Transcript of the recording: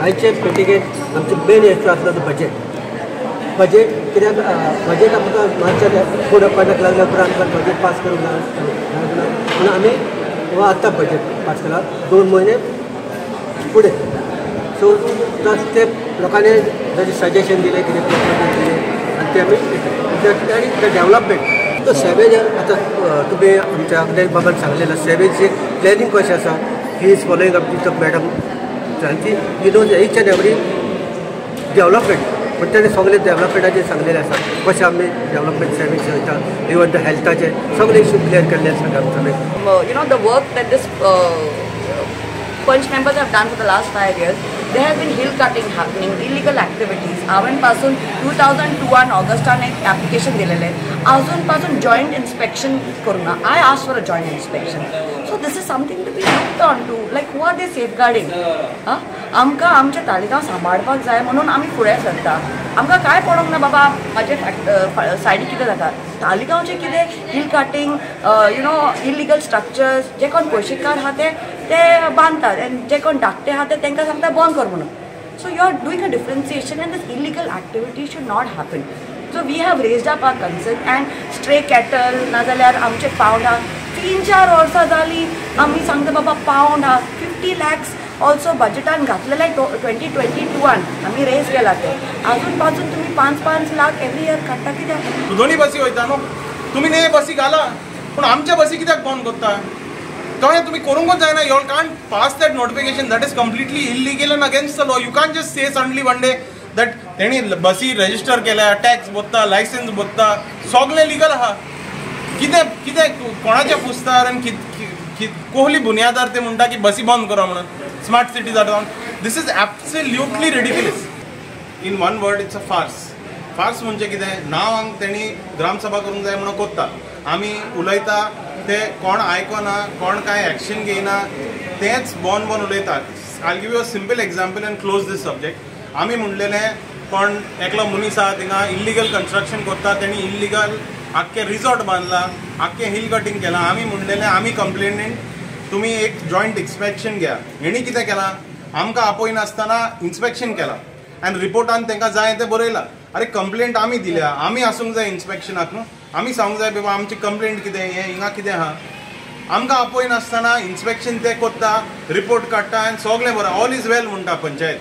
आयचे मिटिंगेन आमचें main issue आसलो तो बजेट. बजेट कित्याक बजेट आमकां मार्चाक कोड ऑफ कंडक्ट लागल्या उपरांत आमकां बजेट पास करूंक ना म्हणून आमी हो आत्तां बजेट पास केला 2 म्हयने फुडें. सो प्लस ते लोकांनी जशें सजेशन दिलें कितें प्रपोजल दिलें आनी ते आमी आनी the development तो सेवेज आतां तुमी आमच्या अग्नेश बाबान सांगलेलें सेवेजचें प्लॅनिंग कशें आसा. He is following up with the madam आनी he knows each and every development. पण ताणें सगळें डेवलपमेंटाचेर सांगलेलें आसा कशें आमी डेवलपमेंट सर्वीस वयता इवन the हेल्थाचे सगळे इशू क्लियर केल्ले आसा आमचे. You know the work that this panch members have done for the last 5 years, there has been hill cutting happening, illegal activities. हांवें पासून 2002 ऑगस्टान एक एप्लिकेशन दिलेलें, अजून पासून जॉयंट इन्स्पेक्शन करूं ना. I ask for a joint inspection. So this is something to be looked on to, like who are they safeguarding? आमकां आमचें तालिगांव सांबाळपाक जाय म्हणून आमी फुडें सरता. आमकां कांय पडोंक ना बाबा म्हाजे सायडीक कितें जाता, तालिगांवचें कितें hill cutting, you know illegal structures, जे कोण पयशेकार आहा ते बांदतात आनी जे कोण धाकटे आहा ते तांकां सांगता बंद कर म्हणून. So you are doing a differentiation and this illegal activity should not happen. So we have raised up our concern and stray cattle नाजाल्यार आमचे पावंड आहा 3-4 वर्सां जालीं आमी सांगता बाबा पावंड आहा 50 lakhs also बजेटान घातलेलें 2022 आमी रेज केला ते अजून पासून तुमी 5-5 लाख एवरी इयर काडटा कित्याक? दोनी बसी वयता न्हू तुमी न्ही बसी घाला पूण आमच्या बसी कित्याक बंद करता? तशें तुमी करूंकच जायना. You all can't pass that notification, that is completely illegal and against the law. You can't just say suddenly one day that तेणी बसी रजिस्टर केल्या, टॅक्स भरता, लायसन्स भरता, सगळें लिगल आहा. कितें कितें कोणाच्या पुस्तार आनी कोहली बुन्यादार ते म्हणटा की बसी बंद करा म्हणून स्मार्ट सिटी जाता. This is absolutely ridiculous. In one word it's a farce. Farce म्हणजे कितें, नांव तेणी ग्रामसभा करूंक जाय म्हणून कोत्ता, आमी उलयता ते कोण आयकना, कोण कांय एक्शन घेयना, तेच बोन बोन उलयतात. I give you a simple example and close this subject. आमी म्हणलेलें कोण एकलो मनीस आहा थिंगा इल्लिगल कन्स्ट्रक्शन करता, तेणी इल्लिगल आख्खें रिजॉर्ट बांदला, आख्खें हिल कटिंग केलां. आमी म्हणलेलें आमी कंप्लेनंट, तुमी एक जॉयंट इन्स्पेक्शन घ्या. हेणी कितें केलां, आमकां आपयनासतना इन्स्पेक्शन केलां आनी रिपोर्टान तांकां जाय तें बरयलां. अरे कंप्लेंट आमी दिल्या, आमी आसूंक जाय इन्स्पेक्शनाक न्हू, आमी सांगूंक जाय बाबा आमची कंप्लेंट कितें, हें हिंगा कितें आहा. आमकां आपयनासतना इन्स्पेक्शन ते करता, रिपोर्ट काडटा आनी सगळें बरें, ऑल is वेल म्हणटा पंचायत.